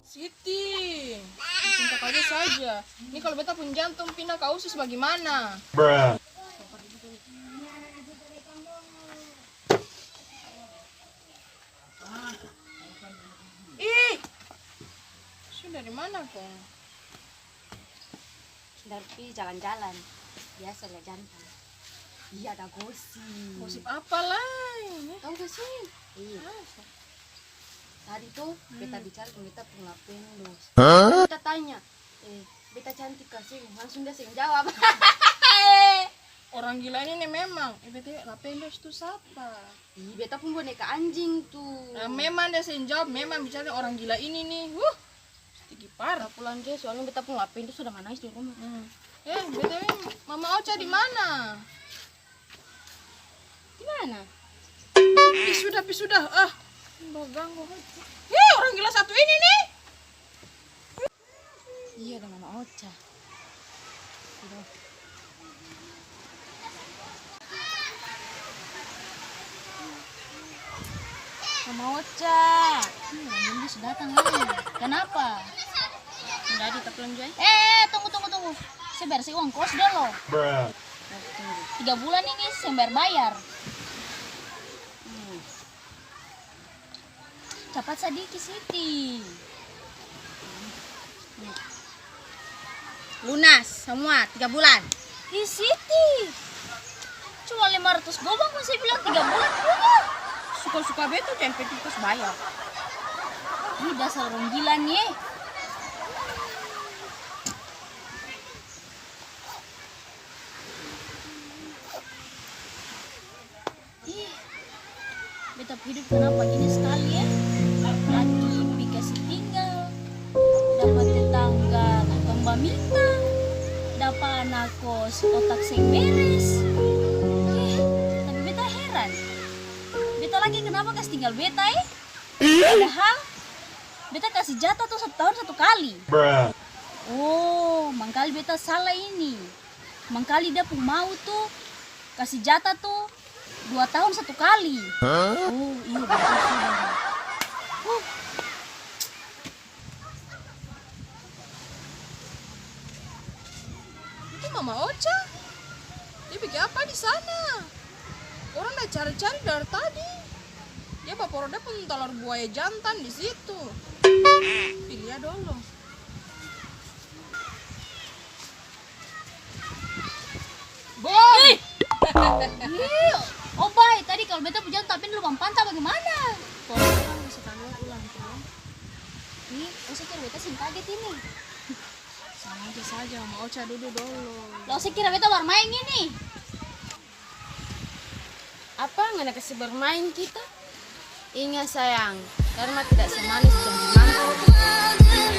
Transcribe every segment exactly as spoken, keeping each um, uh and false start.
Siti, biking takaja saja. Ini kalo beta pung jantung pindah ka usus bagimana? Ih! Su dari mana kong? Dari pi jalan-jalan. Biasa lia jantan. Iya, ada gosip. Gosip apa lai? Tau gosip? Iya. Apa? Tadi to, beta bicara deng beta pung lapendos. Hah? Beta tanya, "Eh, beta cantik ka seng?" Langsung dia seng jawab. Orang gila ini nih memang. Eh, B T W, lapendos tu sapa? Ih, beta pung boneka anjing tu. Nah, memang dia seng jawab, memang bicara orang gila ini nih. Wuh, tinggi parah. Pulang je, soalnya beta pung lapendos sudah manangis di rumah. Hmm. Eh, B T W, Mama Ocha di mana? Di mana? Pi sudah, pi sudah. Ah, baganggu. Ih, orang gila satu ini nih. Iya, ada Mama Ocha. Aduh. Mama Ocha. Ih, orang gila su datang lagi. Kenapa? Jadi, ta pulang jua, eh? Eh, tunggu, tunggu, tunggu. Se bayar se uang kos dolo. Tiga bulan ini seng bayar-bayar. Hmm. Capat sadiki, Siti. Lunas samua tiga bulan. Ih, Siti. Cuma lima ratus gobang, kong se bilang tiga bulan juga. Suka-suka beta, jang penting kos bayar. Ih, dasar orang gila ni, eh. Ih, beta pung hidup kanapa gini skali e? Laki pi kasi tinggal, dapa tetangga tukang baminta, dapa ana kos otak seng beres. Ih, tapi beta heran, beta laki kanapa kasi tinggal beta e? Padahal beta kasi jatah tu satu tahun satu kali. Oh, mangkali beta sala ini. Mangkali dia pung mau tu kasi jatah tu dua tahun satu kali. Hah? Oh, iyo, batul sudah. Huh. Itu Mama Ocha? Dia biking apa di sana? Orang da cari-cari dari tadi. Dia baporo dia pung talor buaya jantan di situ. Pi lia dolo. Boy! Ih! Ih, oh, Bay, tadi kalo beta pung jang tapi lubang panta bagimana? Kong orang bisa kaluar ulang, kong. Ih, ose kira beta seng kaget ini. Sangaja saja, Mama Ocha dudu dolo. La ose kira beta barmaeng ini. Apa ngana kasi bermain kita? Inga sayang, karma tidak semanis janji mantan.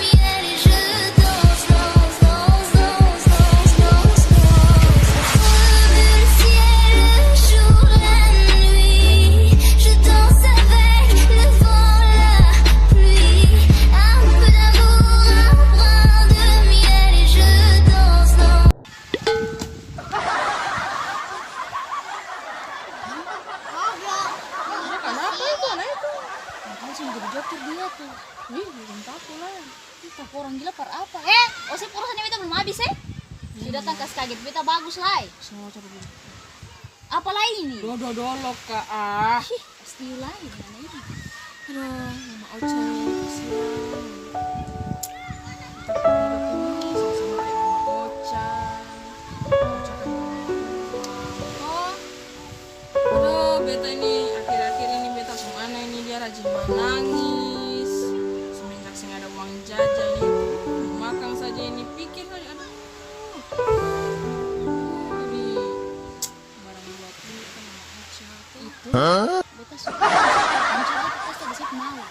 Kanapa itu, anak itu? Makanya seng jadi joker dia tuh. Ih, bikin taku lai. Ih, taku orang gila par apa? Eh, ose pura saja beta belum abis, eh. Dia datang kas kaget beta bagus lai. Semua coba dulu. Apa lai ini? Dodo dolo, Kak, ah. Ih. Pasti lain, mana ini? Aduh, Mama Ocha, kasihan. Kita punya hidup ini sama-sama kayak Mama Ocha. Mama Ocha kan gak mau pulang. Oh. Aduh, beta ini, akhir-akhir ini beta pung ana ini, dia rajin manangis. Semenjak seng ada uang jajan itu, makang saja ini, pikir saja, aduh. Aduh, ini. Barang dua puluh kan Mama Ocha to. Itu. Hah? Beta suka. Anjir, beta pesta di situ mau.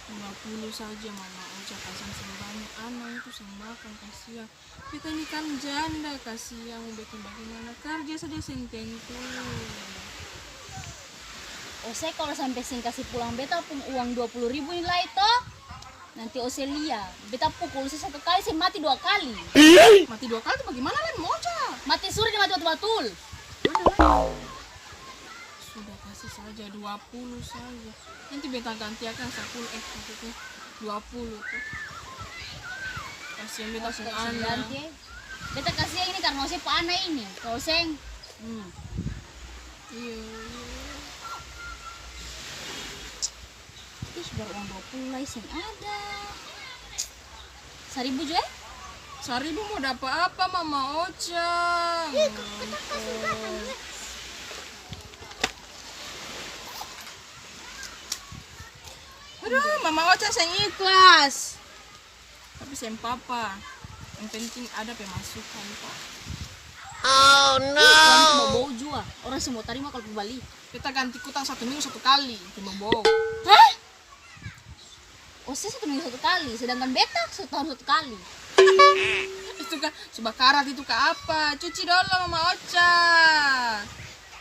Dua puluh saja Mama Ocha kasiang, seng banya ana itu seng makang, kasiang. Beta ini kan janda, kasiang, mo biking bagimana, karja saja seng tentu. Ose kalo sampe seng kasi pulang beta pung uang dua puluh ribu ini lai to, nanti ose lia, beta pukul ose satu kali, se mati dua kali. Mati dua kali tu bagimana lai, Mama Ocha? Mati suri deng mati batul-batul. Sudah, kasi saja dua puluh saja. Nanti beta ganti akang sapuluh, eh, maksudnya. Dua puluh tuh. Kasihan beta pung ana. Beta kasihan ini karna ose pung ana ini. Kalo seng, hmm. Iya, iya. Ih, baru uang dua puluh lai seng ada. Saribu jua e? Saribu mo dapa apa, Mama Oca? Ih, kok kita kasih makan, ya? Aduh, Mama Oca seng ikhlas. Tapi seng papa. Yang penting ada pemasukan, to. Oh, no. Ih, orang itu bobou jua. Orang semua tarima kalo pi bali. Beta ganti kutang satu minggu satu kali, cuma bohong. Hah? Ose satu minggu satu kali, sedangkan beta satu tahun satu kali. Itu kan su bakarat itu ka apa? Cuci dolo, Mama Oca.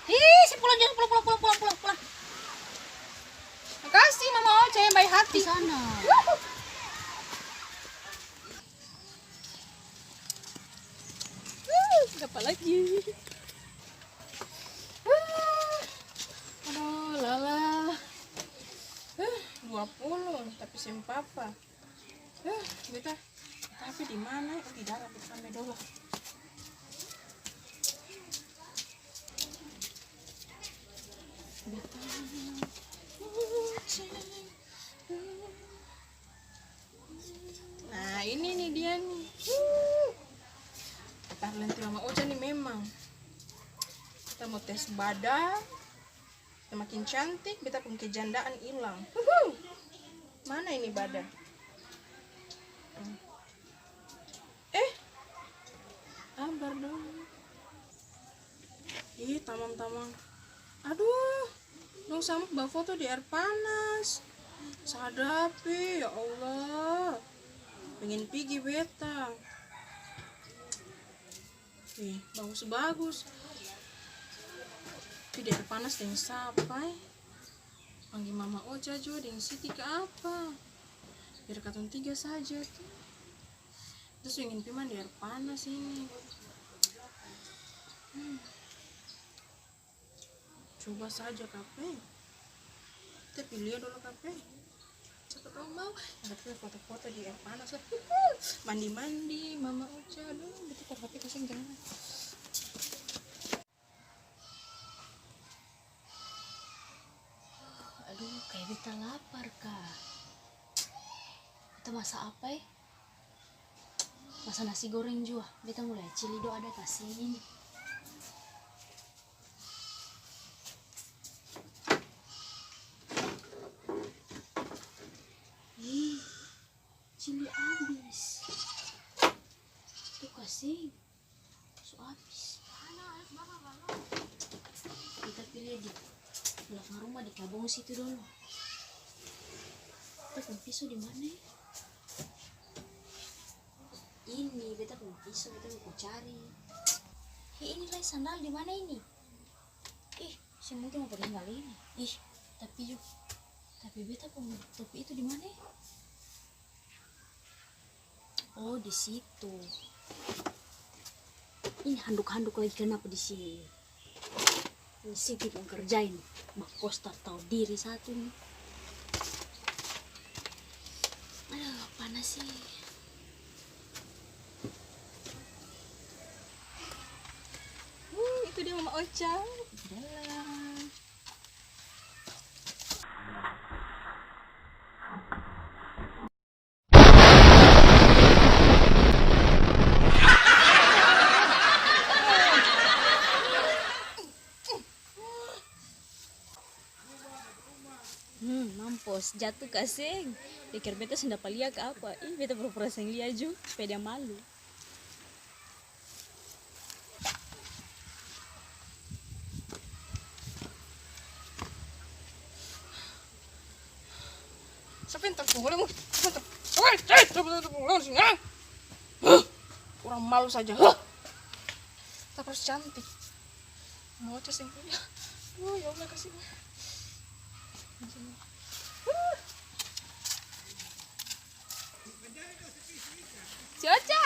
Hi, si pulang, jang pulang, pulang, pulang. Makasih, Mama Oca yang baik hati. Di sana. Wuh, dapa lagi. Wuh, aduh, lala. Wuh, dua puluh, tapi seng papa. Wuh, beta, tapi di mana? Oh, di dalam, beta ambe dolo. Beta. Nah, ini nih dia nih. Wuh. Talenta Mama Oca nih memang. Kita mau tes badan, kita makin cantik, beta pung kejandaan ilang. Huhu. Mana ini badan? Hmm. Eh, sabar dong. Ih, tamang-tamang. Aduh, dong sampe bafoto di aer panas. Sadap e, ya Allah. Pengen pigi beta. Ih, bagus-bagus. Tapi di aer panas deng sapa e? Pangge Mama Oca jua deng Siti ka apa? Biar katong tiga saja tu. Beta su ingin pi mandi aer panas ini. Hmm. Coba saja kape. Beta pi lia dolo kape. Siapa tau mau. Beta pi foto-foto di aer panas lah. Mandi-mandi, Mama Oca. Aduh, beta tar hape kasiang jalan. Aduh, kaya beta lapar ka. Beta masa apa e? Masa nasi goreng jua. Beta mulai cili do ada kaseng ini. Ih, cili abis. Tuh kaseng. Su abis. Beta pi lia di balakang rumah di kabong situ dolo. Beta pung piso di mana e? Ini beta pung piso, beta mo cari. He, ini lai sandal di mana ini? Ih, seng mungkin mo pake sandal ini. Ih, tapi yo, tapi beta pung topi itu di mana e? Oh, di situ. Ini handuk-handuk lagi kanapa di sini? Ini Siti pung karja ini. Bakosta tau diri satu ni. Aduh, panas e. Uh, itu dia Mama Oca. Dalam. Hmm, mampos, jatu kaseng. Pikir beta seng dapa lia ka apa? Ih, beta pura-pura seng lia ju, supaya dia malu. Sapa yang telpon orang? Sapa yang telpon? Woi, cai, sapa yang telpon orang sini, ha? Huh? Orang malu saja, huh? Tapi harus cantik. Mau aja seng punya. Oh, ya Allah, kasih. Huh. Si Oca.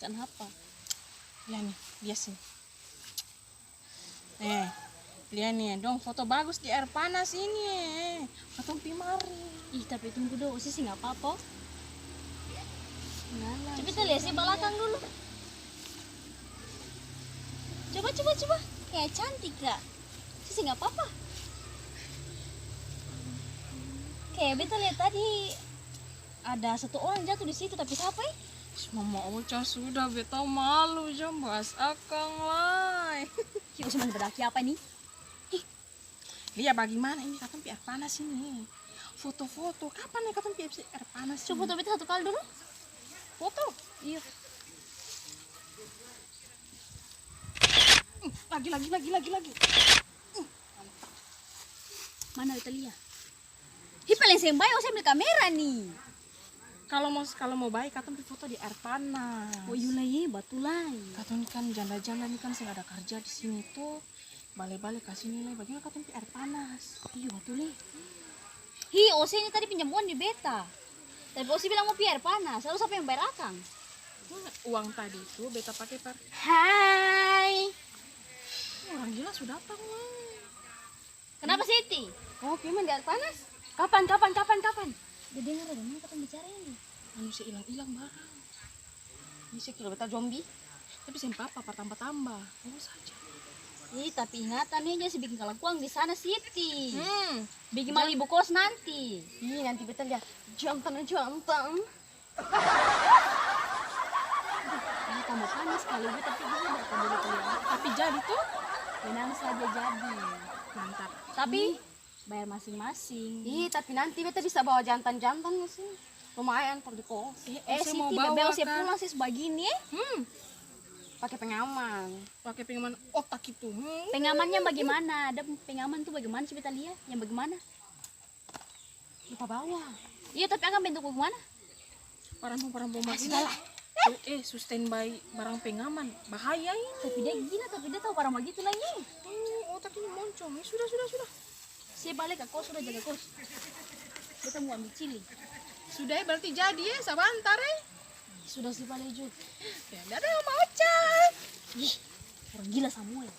Kanapa? Ya nih, biasa nih. Eh, Lia ni, dong foto bagus di aer panas ini. Katong pi mari. Ih, tapi tunggu dolo, Osi seng apa-apa. Coba beta lia se balakang dulu. Coba, coba, coba. Kaya cantik ka? Osi seng apa-apa. Kaya beta lia tadi ada satu orang jatuh di situ, tapi sapa e? Mama Ocha, sudah beta malu, jang bahas akang lai. Ih, Osi masi badaki apa ni? Lia, bagimana ini katong pi aer panas ini? Foto-foto, kapan e katong pi aer panas ini? Coba foto beta satu kali dulu. Foto? Iyo. Hmm, lagi, lagi, lagi, lagi, lagi. Hmm, mantap. Mana beta lia? Hi, paleng seng bae, Osi ambil kamera ni. Kalo mo, kalo mo bae, katong pi foto di aer panas. Oh, iyo lai, batul lai. Katong ni kan janda-janda ni kan seng ada karja di sini to. Bale-bale ka sini lai, bagemana katong pi aer panas? Iyo, batul e. Hi, Osi ini tadi pinjam uang di beta. Tapi Osi bilang mo pi aer panas, lalu sapa yang bayar akang? Hmm, uang tadi tu beta pake par. Hai. Orang gila su datang lai. Kenapa, Siti? Kau pi mandi aer panas? Kapan, kapan, kapan, kapan? Dia dengar ada mana katong bicara ini. Manusia ilang-ilang barang. Ini se kira beta zombi. Tapi seng papa, par tamba-tamba. Bawa saja. Ih, tapi ingatan e, jang se biking kalakuang di sana, Siti. Hmm. Biking malu ibu kos nanti. Ih, nanti beta lia jantan, jantan. Ini tambah panas kali ini, tapi bisa berapa dulu kali ya? Tapi jadi to? Tenang saja, jadi. Mantap. Tapi bayar masing-masing. Ih, tapi nanti beta bisa bawa jantan-jantan ke sini. Lumayan par di kos. Eh, Siti, bebe Ose pulang sis bagini e. Hmm. Pake pengaman. Pake pengaman otak itu. Hmm. Pengamannya bagaimana? Ada pengaman tuh bagaimana? Coba beta lia. Yang bagaimana? Lupa bawa. Iya, tapi akang bentuk bagimana? Parampong-parampong bagini. Sudahlah. Eh, eh, su standby barang pengaman. Bahaya ini. Tapi dia gila, tapi dia tau barang bagitu lai. Hmm, otak ini moncong. Eh, sudah, sudah, sudah. Se bale ka kos, sudah jaga kos. Beta mo ambil cili. Sudah, eh, berarti jadi, eh, sabantar, eh. Sudah se bale ju. Ya, dadah, Mama Ocha. Ih, orang gila samua ya.